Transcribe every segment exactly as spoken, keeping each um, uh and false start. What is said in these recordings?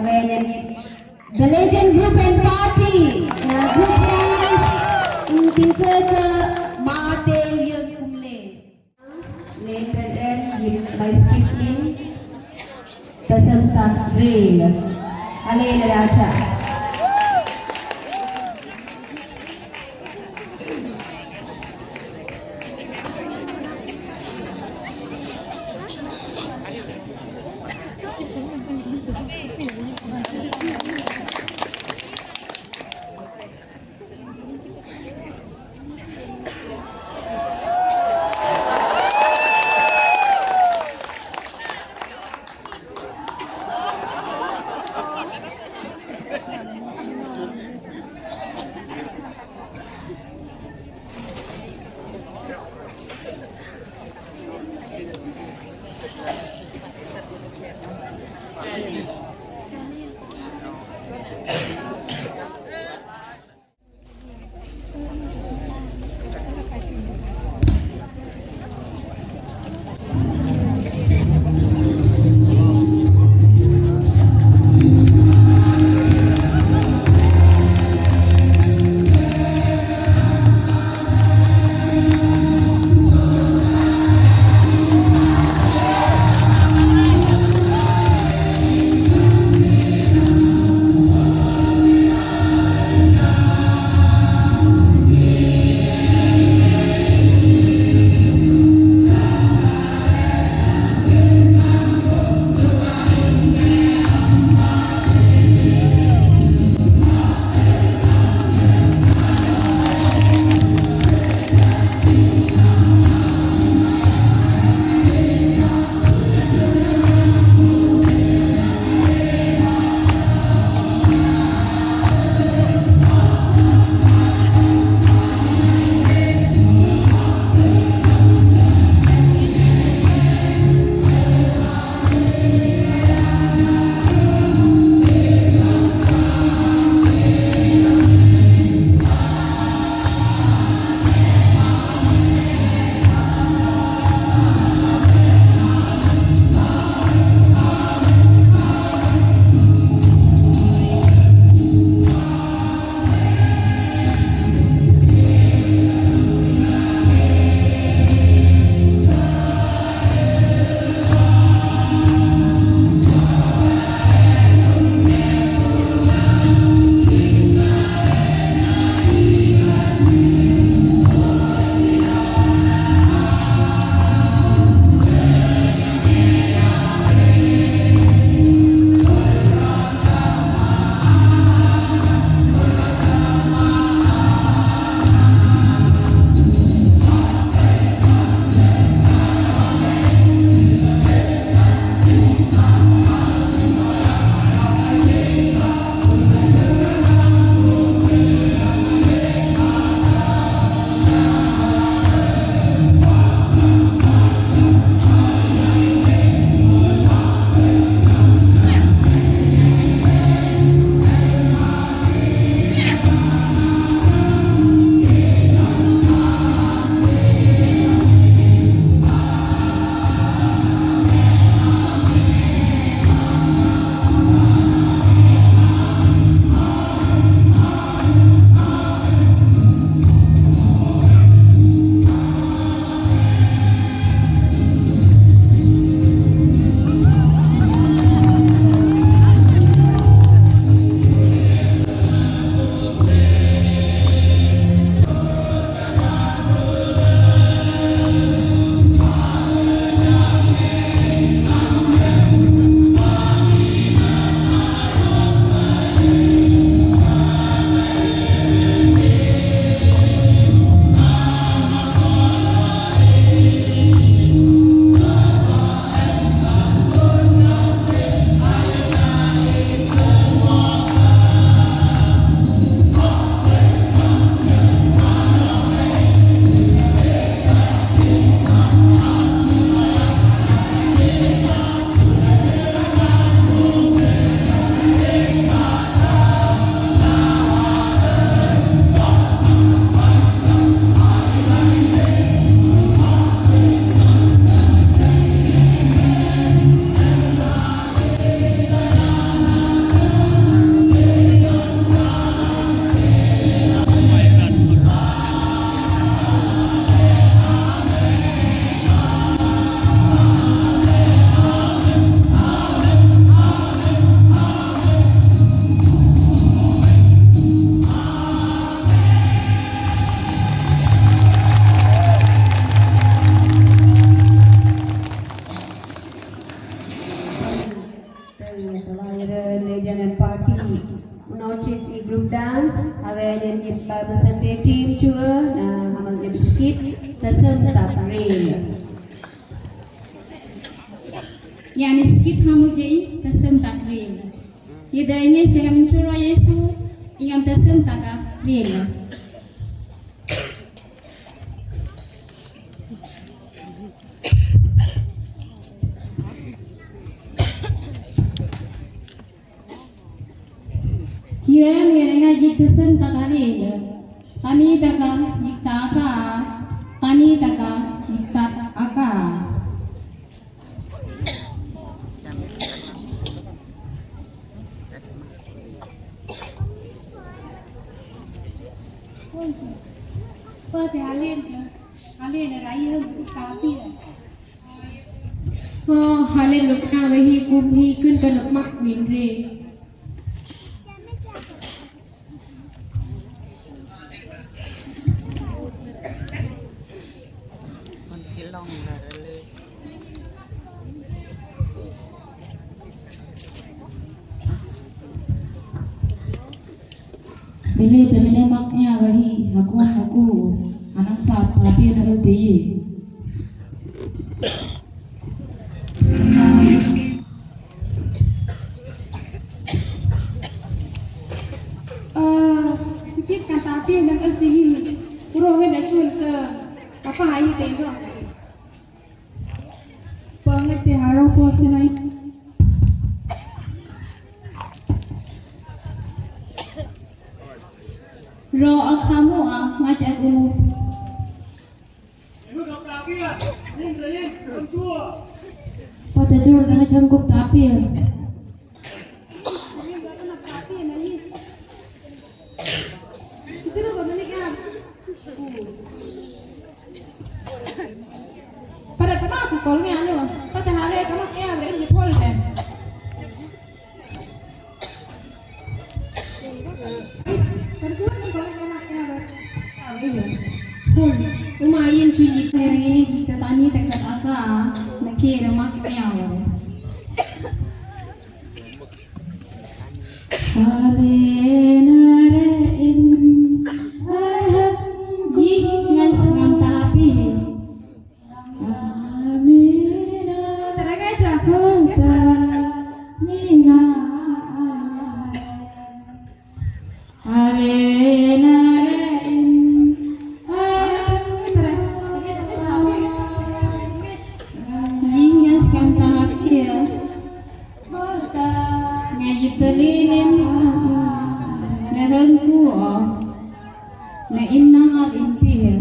Awen, the Legend Group and Party, uh, group dance, in Tingkeka, Mateu Yangkumle. Letter M, Yip Maiskipin, Tasanta Rail. Ale, le raja. Group dance, a wen en Bible Sunday team chua, na hamak en skit, Tasem Takril. Iyan skit hamak en Tasem Takril. Ida ingis kami chua Yesu, ingam Tasem Takril. Kiran wereng a jik Tasem Takril. Tani taka jik taka. Tani taka jik taka. Pate halen ka. Halen rai halen ka pia. Ho, halen lok na vahi kum hi kun ka lok mak kuin re. Pele te mene mak ea vahi, haku, haku, anang sap tapi na te. Ah, sikit ka tapi na te. Puro he na chun ka, apa hai te ko. Pangit te haro po sinai. Ro a kamo a, ngat a gumu. Pata jor na jangkup tapia. Para tama ku kolme ano. Pata hale kama kaya bre ni pol den. Uma yin chun jik nere jik ta tani tak tak aka na kere mak meaw. Hale nare in ahak jik ngan sngam tapi. Amina. Hota mina. Alena rein. Ingan skam tahapia. Hota. Ngayip talilin. Na hengku o. Na imnang al impihil.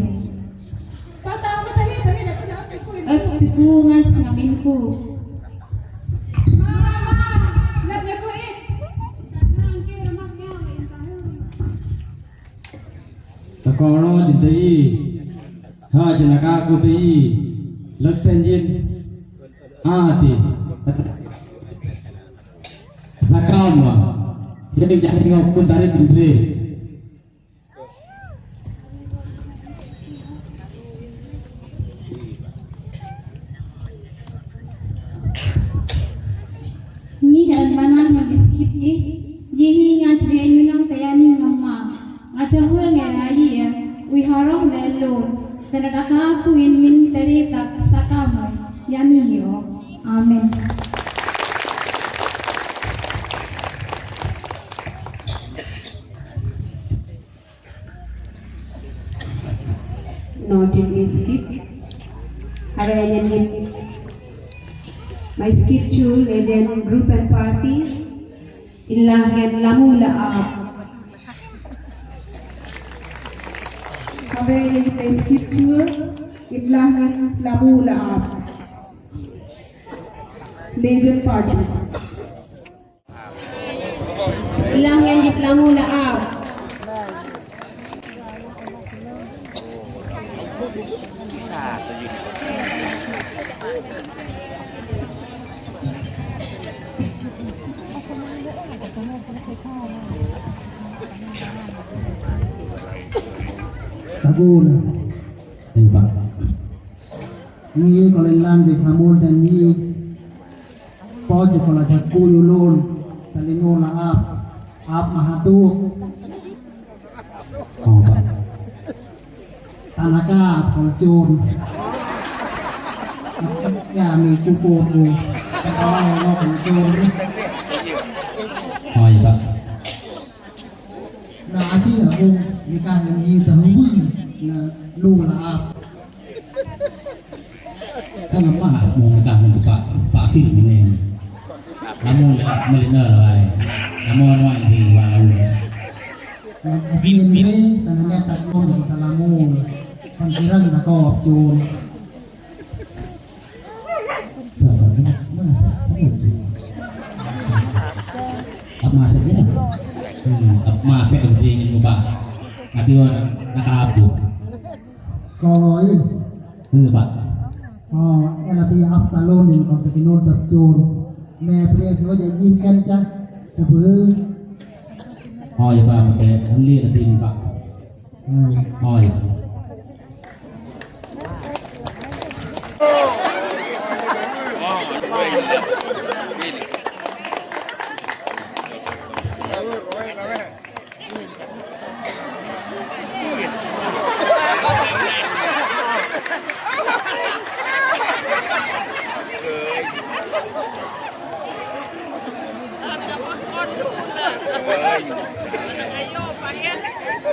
Ep tiku ngan sngam inku. Takoro jintai. Ha jinaka kutai. Leften jin. Ati. Sakama. Jadi jadi ngau kuntari pindri. Ngi hel manan ma biskit i, jihi nga chwe nyunang tayani mama. Nga chahwe nge rayi e, ui harong lelo. Tena daka ku in min tere tak sakamo. Yani yo. Amen. Noted skit. Haba yan yan skit. My skit chul, agent, group and party. Inlahen Lamula Ap. Haba yan yan skit chul. Inlahen Lamula Ap. Legend party. Ilang yan jip Lamula Ap. Taguna. Iba. Ni ko le lang de chamul dan ni. Poche ko la chakuyu lun, talinu la ap. Ap Mahatuk. Tanaka Kolchon. Ap Kami Kukoku. Katawa Kolchon. Oi, Pak. Na aci abu ni ka ni ta hu na lu la ap. Kan apa mo ka mo pa pa fil ni ne. Namo le mali na la ai. Namo no ai di wa la u. Vin vin. Kan ne ta ko ta la mo. Kan kirang ta ko ap chun. Ap masek ya. Hmm, ap masek ang tingin mo ba? Ati wa nakapu. Koi. Ano ba? Oh, ela pi ap talon in kau tekinol dap chor. Me priya chua ja yin kan cha. Tapu. Oh, ya ba, mate. Ang li na tin ba. Hmm. Oh, ya.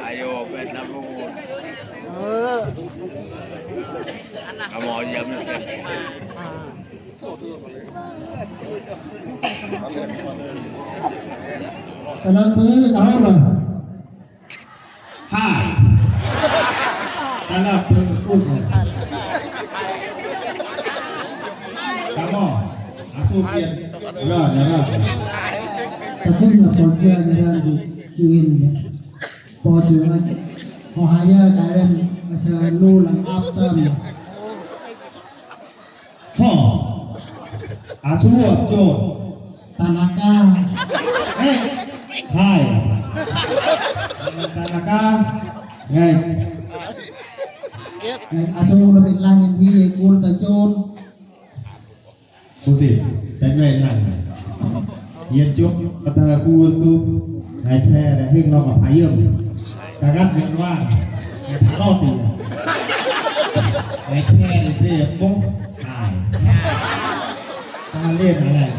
Ayo, pet na bu. Amo, ya me. Talang pe, kahora. Hai. Talang pe, uno. Come on. Asu bien. Ya, ya, ya. Takunya porsia ya randu kiwin. Porsia. Ohaya karen, asa lulang aptam. Ho. Asu ajo. Tanaka. Eh. Hai. Tanaka. Ngai. Eh, asu na bilang ini kul tajun. Kusi. Tanya nang. Ia jok kata kul tu. Ngai the, ngai hing lo ka phayem. Tagat ngai wa. Ngai tharot ia. Ngai the, ngai the, pung. Hai. Tangan dia, ngai.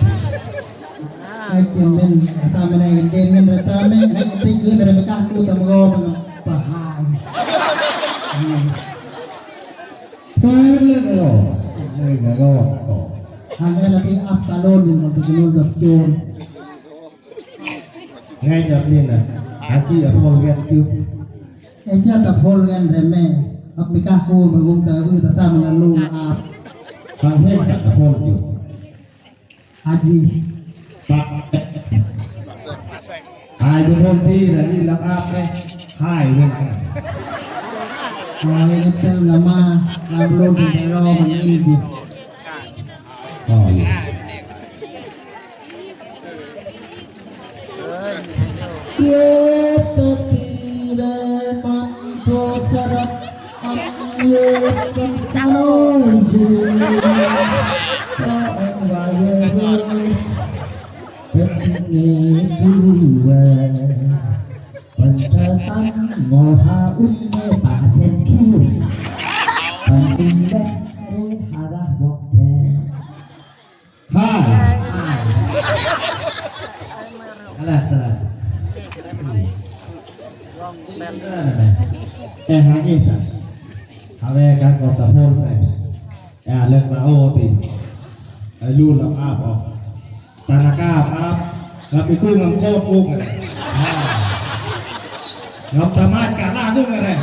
Ngai temen, asa mena ngai temen, rata men, ngai te gue, ngai meka tu, tamo go, mena, pahai. Pele ngai lo, ngai ngai lo, ko. Hana la pi ap talon, ngai lo, ngai lo, ngai lo, ngai lo. Ngai jap ni na. Aci a phol ngan tu. Aci a ta phol ngan reme. Ap mi ka ko ma gum ta bu ta sa ma lu ap. Kan he ta phol tu. Aci. Pa. Ai bu phol ti ra ni la ap ne. Hai bu na. Ai ne tel na ma. Ap lo tu ta lo ma ni tu. Oh, iya. Hai. Alah, alah. Eh, hagi ta. Hawai ka ko ta phol ta. Eh, alah, ma o ti. Eh, lu la ap o. Tanaka ap. Ngam iku ngam ko ko ngare. Ngam tamat ka la ko ngare.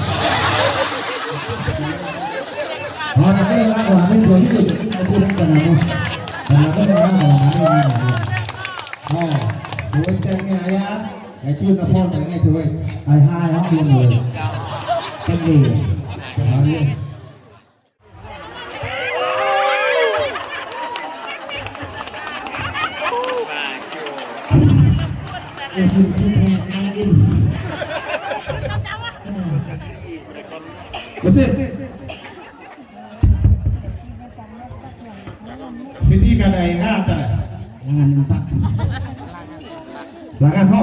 Ho, tapi la ko amin ko ni ko ko ko ko ko. Tanaka la ko amin ko. Ho, ko ko ni aya. Ngai tu na phone ngai tu. Ai hai ho ko. Thank you. Siti kada inga tara. Langan empat. Langan ho.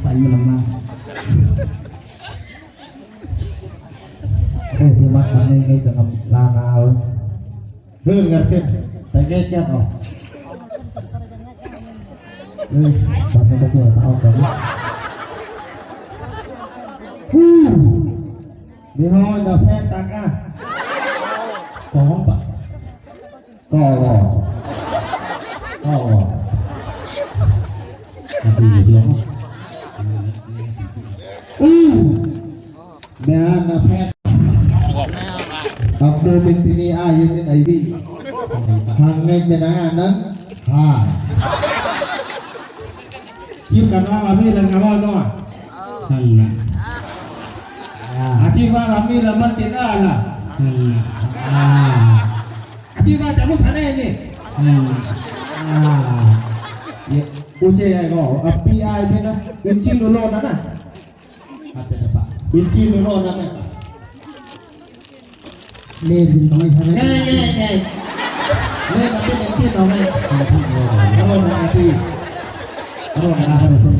Pai mo nama. Ese mat mane ngai tangam lana au. Hel ngar sen. Pai ngai kian o. Eh, pai ngai kian o. Hu. Ni ho na phe taka. Kong pa. Kong. Kong. Ati ni dia. Uh. Mea na phe. Apo bentini a yemin aibi. Hangai mena na. Ha. Ciu kan wa mami lan ngamo no. Hanna. Aci wa mami lan martin ala. Hanna. Aci wa tamu sana ini. Hanna. Ye, uce ya ko, api ai pena, inci nulo nana. Ate dapa. Inci nulo nana. Ngai, ngai, ngai. Ngai, tapi nanti no, ngai. Aro na nanti. Aro na nanti.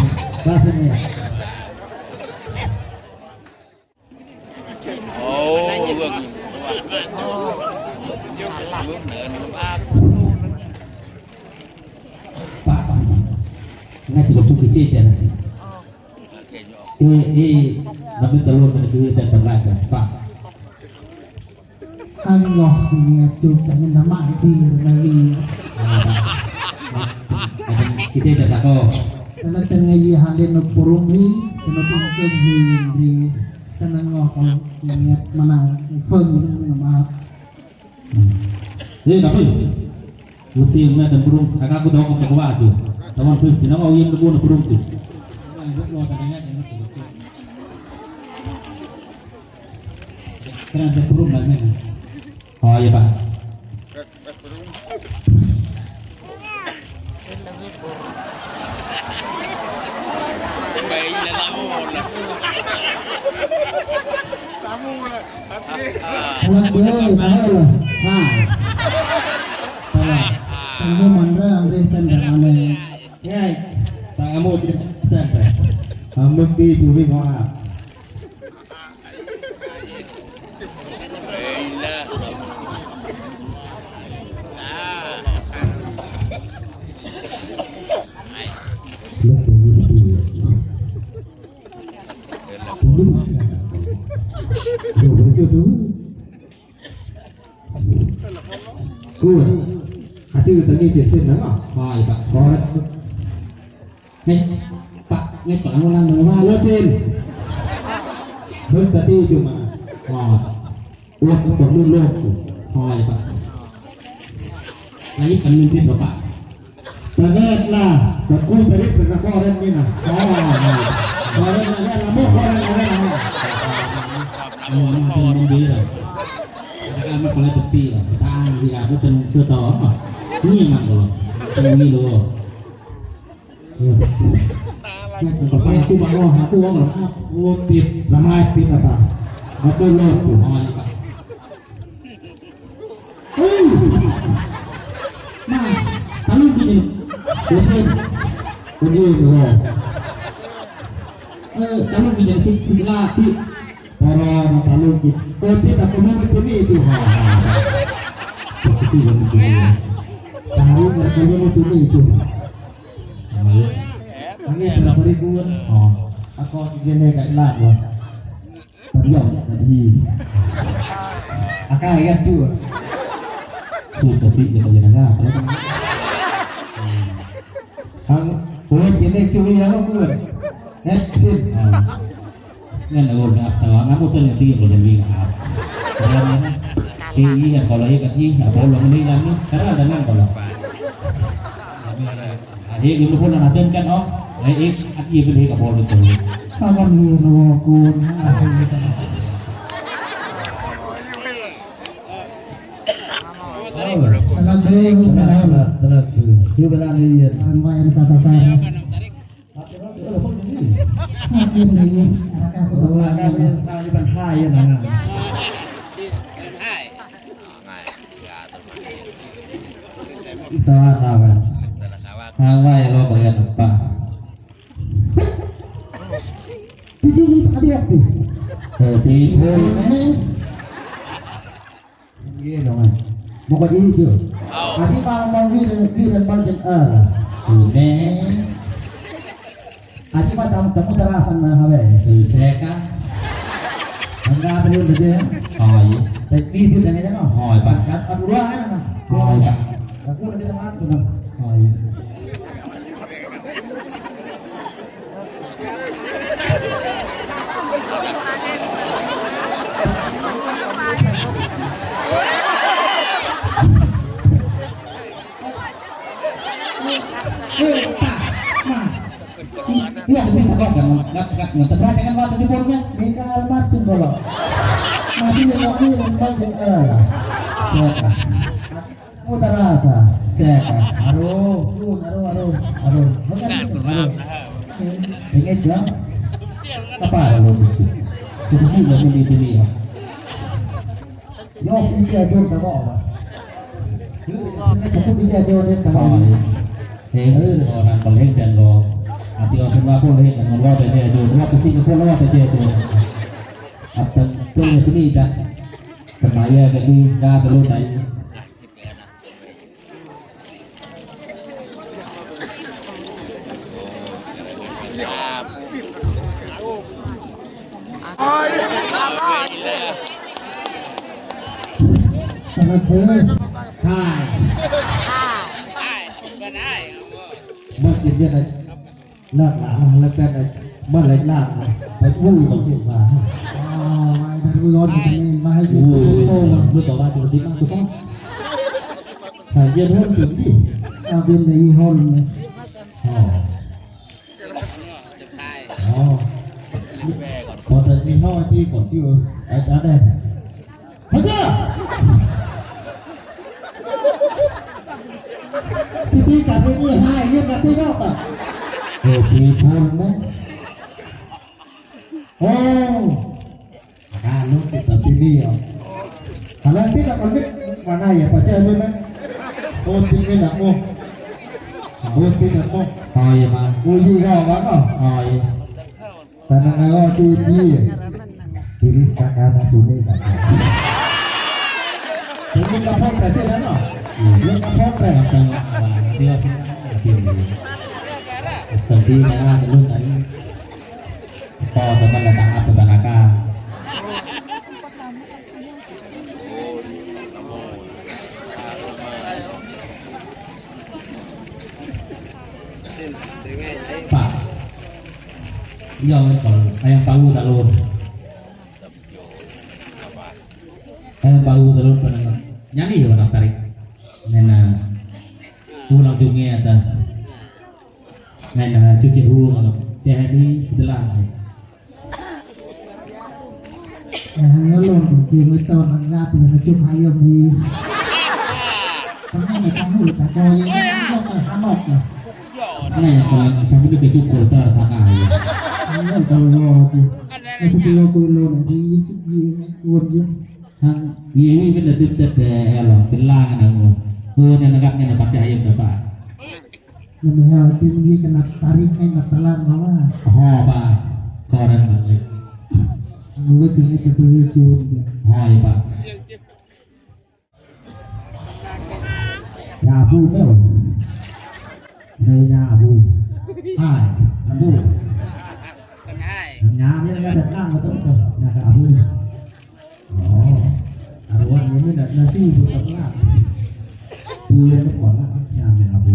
Bahasa ni. Oh, luang. Pak, pak. Ngai, tidak cukup cerita. E, e, namin talon na naghihitan ta mata, pa. Ang ngoh, sini asu, kami nama di, nami. Kita tidak tahu. Tanatangay halen no purung hi, tanatangay hi, tanang ngoh, kami mana, phone, nama. Hmm. Eh, tapi. Usim na tan burung, kaka ku dok ko wa tu. Tawan tu, sina mau yang na burung tu. Kena burung lah, men. Oh, iya, Pak. Tamu manra, amre tan da mane. Yai. Tamu tan da. Amu ti tu bi ma. Kuat. Ati tadi dia sen nama? Hai, Pak. Hai. Ngai, Pak, ngai, Pak, ang ulang mengulang. Uasin. Hei, tadi cuma. Wah. Wah, perlu lok tu. Oh, iya, Pak. Lagi kami di Bapak. Tagat lah. Baku tadi pernah koren ni na. Oh, iya. Koren na, koren na, koren na. Ano, ano, koren na. Saka ma pala tepi, ah. Tang, di aku teng setawa, ah. Ni man ko. Teng ni lo. Ngai, papa, aku bawa, aku bawa, aku tip, lahai tip apa? Aku lo tu. Oh, iya, Pak. Hei! Ma, talung kini. Bosen. Kini, oh. Eh, talung kini, si, si lati. Para na talung kini. Oh, tip, aku mau kini itu. Ha, ha, ha. Positif, positif. Talung, aku mau kini itu. Ita na pari kuan. O. Ako ti jene ka ilan wa. Pari au na di. Aka iat tu. Suka si jene ka. Ang, o, jene tu ya kuan. Action. O. Ngan a gol na tawa nga mo tanya ti ko demi nga. Ti i ha kola i ka ti ha kola mo ni lami kara da ngan kola. Ahi gulu kola na ten kan o. Ai i ati i beli ka kola ko. Saman ni no ko. Tanak be, tanak be. Tanak be. Siu bela ni ya. Ang mayan sa tatar. Ita wa kawan. Kawan ya lo kalian apa? Titi ni tadi aku. Titi ni. Iye, no, man. Mo ka iye, jo. Ati ma, ma, wiren, wiren, baljen, ala. Tune. Ati ma, tam, tamu tarasan na, habe. Seka. Tangga, tangga, tangga. Oi. Tapi itu tangga, no? Oi, Pak. Kat, kat, dua, kan, no? Oi, Pak. Aku nanti sama aku, no? Oi. Mutarasa, seka. Aro, un, aro, aro, aro. Seka, aro. Inget ya. Apa aro? Kasi di kami di sini ya. Yo, ini ajo tama ba. Ini ajo tama. He, orang paling dan lo. Ati orang semua pun he, orang lo tadi ajo, orang pasti pun lo tadi ajo. Apa pun itu ni dah. Kemaya jadi dah belum naik. Hai. Hai. Hai. Bukan hai. Lak la, lak la, lak la, lak la, lak la, lak la, lak la. Bai ui bang sik ba. Oh, mai bai ui on ni mai ui. Ui, ui, ui, ui, ui. Hai, yen hon tu di. Ah, yen ni hon ni. Oh. Oh. Ko ta ni hon ti ko ti. Ai, ta de. Hata! Sipika pini hai, yun na pino ka. Eh, pipul mo. Oh. Akano kita pini ya. Kalau tidak kami mana ya, baca dulu na. Oh, pini na mo. Oh, pini na mo. Oh, iya, ma. Oh, iya, ma. Oh, iya. Tanang ayo ti ti. Tiris kakana suni kaka. Suni kapon kasi na no. Yung kapon pa. Tapi na nga belum tadi. Kau teman datang apa tanaka. Pa. Iya, pa. Ayang pau talun. Ayang pau talun pa na. Nyani yo na tarik. Nena. Ulang jumia ta. Nena, cuci rumah. Saya ni sebelah. Eh, ngalon, jing ito, nang ngati, na cuk hayam ni. Tama na, tama na, tama na, tama na. Nena, kalau sampai ke cuk kota sana ya. Nena, kalau lo, tu. Itu dia aku lo, di, di, di, di. Hang, iya, iya, benda tu, tu, tu, ya, lo, bilang na mo. Oh, nena, nena, pakai hayam, pa. Namiha, ti mungkin kena tarik, eh, na talan, mama. Ho, pa. Koran, mama. Mama, ti ni, ti ni, ti ni. Ho, iya, pa. Nyabu, meo. Nai, nyabu. Hai. Nang betul tu. Naka abu. Oh. Aruan ini na nasi bu tak lah. Bulan depan lah. Ya, ya, abu.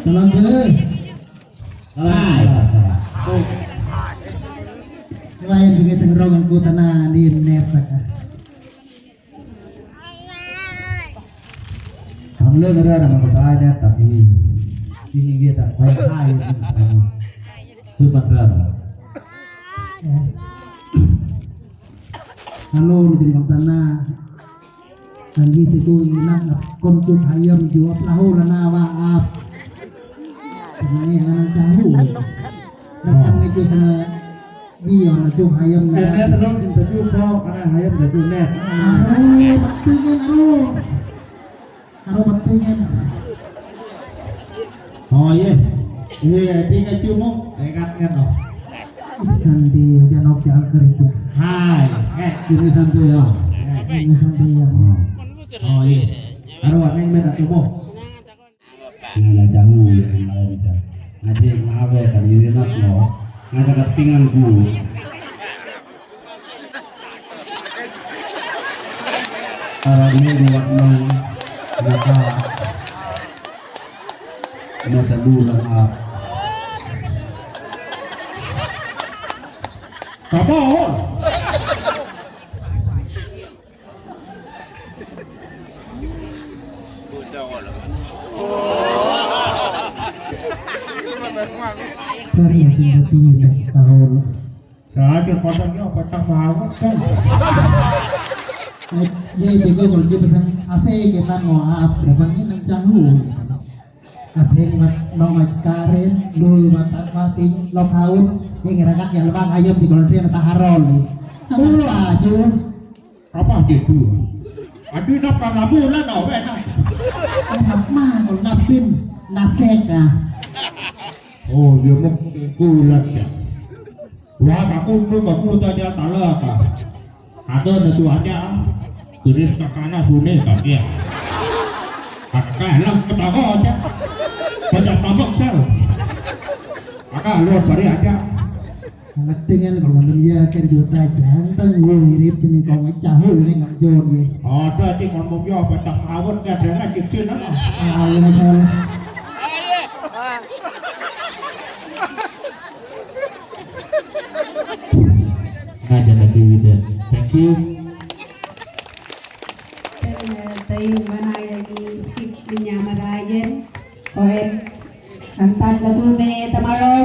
Salam, Bang. Hai. Wai, sige, tengrong ku tana ni nepaka. Hamle nara nama kota ne tapi ini kita bai hai. Supan rara. Halo, ni tengrong tana. Nang gite ko inak na kom tuk hayam ju ap lahu lana wa ap. Nang e nang cahu. Nang tang e ju sana bi on na tuk hayam na. Ene telok interview ko ana hayam na ju ne. Aro, pati ngen aro. Aro, pati ngen. Oh, ye. Ye, adi ka cumo, egat ngat no. Ip Sandi, janok jal kerja. Hai, eh, ini Sandi ya. Ini Sandi ya. Oh, ye. Aro, neng mena cumo. Nana jahu ya, nana jahu. Nadi ngawe kan ini nak no. Nada katingan ku. Arang ni buat nang naka naka dulang a. Come on. Sorry, sorry, sorry, sorry. Sa aja kotong yo, kotong mau, kan? Ye, ye, ye, ko, ko, je, pesan, ape, ke, tan, mo, ap, berapa ni, nang, cahu. Ape, mat, mau, mat, kare, lu, mat, mati, lo, kaun, ye, ngerakat, ya, lebang, ayam, di, kolse, na, taharol, ni. Ape, lu, aju. Apa, je, tu? Adu, na, palamu, la, no, we, na. Anak, ma, ko, napin, nasek, ah. Oh, ye, mo, kulat, ya. Wa, kaku, nu, kaku, ta, ja, tala, ka. Ada, na, tu, aja. Turis, ka, kana, sune, ka, ya. Aka, lang, ka, tako, aja. Pada, tabak, sel. Aka, luar, pari, aja. Ngatingen, kalau ngambil ya, kan, juta, aja. Tang, wo, irip, jeni, kau, ngacahu, ini, ngamjor, ye. Ada, ti, ngomong, ya, pada, awat, ya, dengan, kipsin, apa? Ah, iya, iya. Aja na tiwiden. Thank you. Tayo manaya ni Steve Minyamarayan. Oen. Ang tatlo po may tamaro.